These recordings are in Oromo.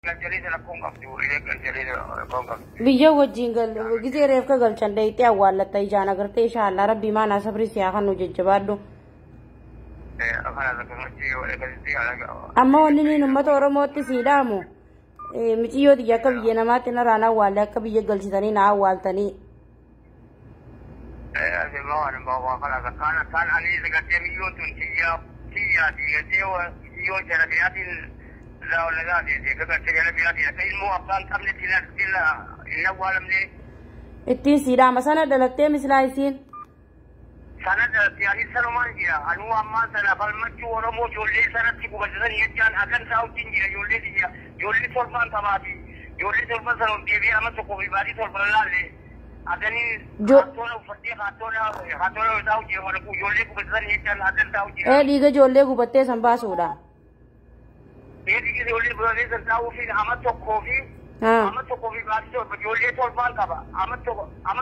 Galchanii rakkoon qabdu, galchanii rakkoon qabdu. Biyya wajjin gizee reefka galchan dheeyxee awwaallatta ijaan agartee inshaallah. Rabbi maanaa sabrii siyaa kan nu jajjabaadhu. Amma wanni niin uummata Oromootti sii dhaamu, miciyyoo tiyya akka biyya namaatti narraan awwaalle, akka biyya galchitanii na awwaaltanii. Kan ani gartee biyyoon tun tiyyaa tiyyaati, gartee biyyoon jara biyaatiin gartee jara biyaatiin akka ilmoo abbaan qabne hin awwaalamne. Ittiin sii dhaama. Sana dhalattee misilaa isiin. Sana dhalattee, ani sanumaan jira. Anuu ammaan sana falmachuu Oromoo ijoollee sanatti gubatisan jechaan hagan taa'utti jira. Ijoollee tiyya, ijoollee 7 qabaati. Ijoollee 7 sana deebi'ee amma 1 fi baatii 7 laalle. Haganiin kaattoona uffattee kaattoona taa'u jira, mana ijoollee gubatisan jechaan hagan taa'u jira. Ee, dhiiga ijoollee gubattee san baasuudha. Ee, dhiiga ijoollee gubattee san taa'uu fi ama 1 fi ama 1 fi baatii 7, ijoollee 7 qaba. Ama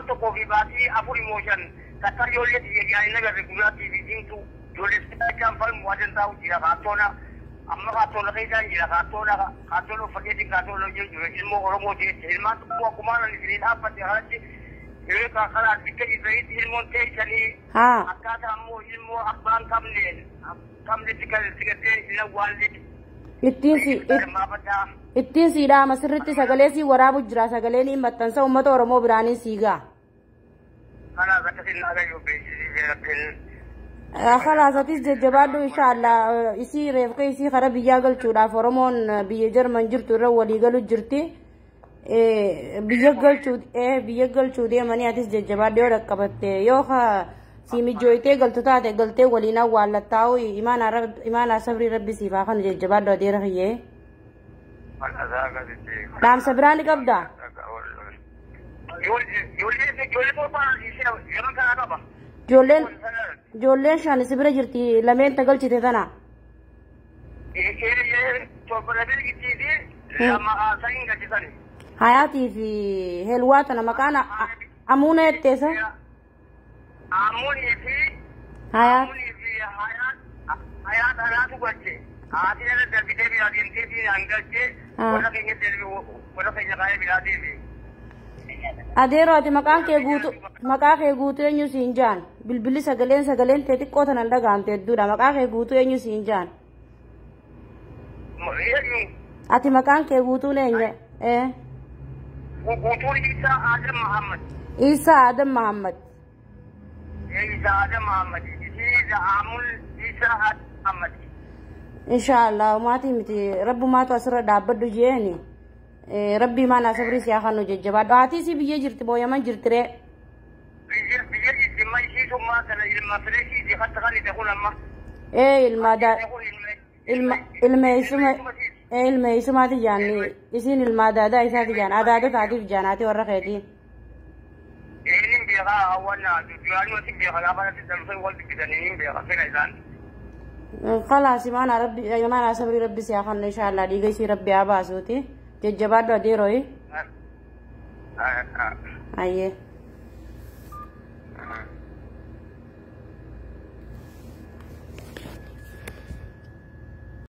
1 fi baatii 4 immoo 5 takka ijoollee tiyya jaanii nagarre gurraattii fi diimtuu ijoollee jechaan falmu hagan taa'u jira. Kaattoona amma kaattoona keessaan jira, kaattoona uffateetiin kaattoona hojii jira. Ilmoo Oromoo jecha ilmaan tokko akkumaan ani isinii dhaabbate kanatti yeroo karaa bikka jirtanitti ilmoon teessanii akkaataa ammoo ilmoo abbaan qabneen qabnetti kan sigattee hin awwaalle. Ittiin si ittiin sii dhaama. Sirritti sagalee sii waraabu jira, sagaleen hin maxxansa, uummata Oromoo biraanii sii ga'a. Kanaaf akkasiin naagayyoo beeksisii rabbiin. Khalaas, atis jajjabaadhu inshaallah. Isii reefka isii kara biyyaa galchuudhaaf Oromoon biyya Jarman jirtu irra walii galu jirti. Biyya galchuu deemanii, atis jajjabaadhu. Yoo dhaqqabatte, yoo si mijooytee galtu taate, galtee waliin awwaallattaa'u. Imaanaa sabrii rabbi siif haa kanu. Jajjabaadhu adeera kiyyee. Dhaamsa biraa ni qabdaa? Ijoollee 7 yaman kanaa qaba. Ijoolleen 5 si bira jirti, lameen ta galchite tana. 7 lameen gittiiti, 2 saniin galchisani. Hayaatii fi Helwaa tana maqaan Amuuna jetteessa. Amuunii fi Hayaat. Amuunii fi Hayaat, Hayaat anaatu galche. Haati irra darbitee biraa deemtee fi an galche, warra keenya darbe, warra keenya kaayee biraa deeme. Adeeroo, ati maqaan kee guutuu, maqaa kee guutuu eenyu siin jaan? Bilbilli sagaleen tee xiqqoo tanan dhagahamte hedduudha. Maqaa kee guutuu eenyu siin jaan? Ati maqaan kee guutuun eenyu? Ee. Guutuun Isaa Adam Muhammad. Isaa Adam Muhammad. Isaa Adam Muhammad. Isii Amuun Isaa Adam Muhammad. Inshaallah, maatii miti, rabbumaatu asirra dhaabbadhu jeeni. Rabbii maanaa sabrii siyaa kan nu jajjabaadhu. Haati isii biyya jirti moo Yaman jirti ree? Biyya jirti ma, ishii summaa kana ilma fireeshiiti hatta kan ite kun amma. Ee, ilma ilma ilmeessuma, ee, ilmeessumaati jaanni. Isiin ilma adaadaa isaati jaan, adaada taatiif jaan haati warra keetii. Inni beekaa, hawwanna duraanuma si beekaa, gaafa natti dhalfee wal dubbisanii hin beekaa fira isaan. Khalaas, imaanaa rabbi, imaanaa sabrii rabbi siyaa kan inshaallah dhiiga isii rabbi haa baasuuti. Jajjabaadhu adeerooyi. Ayyee.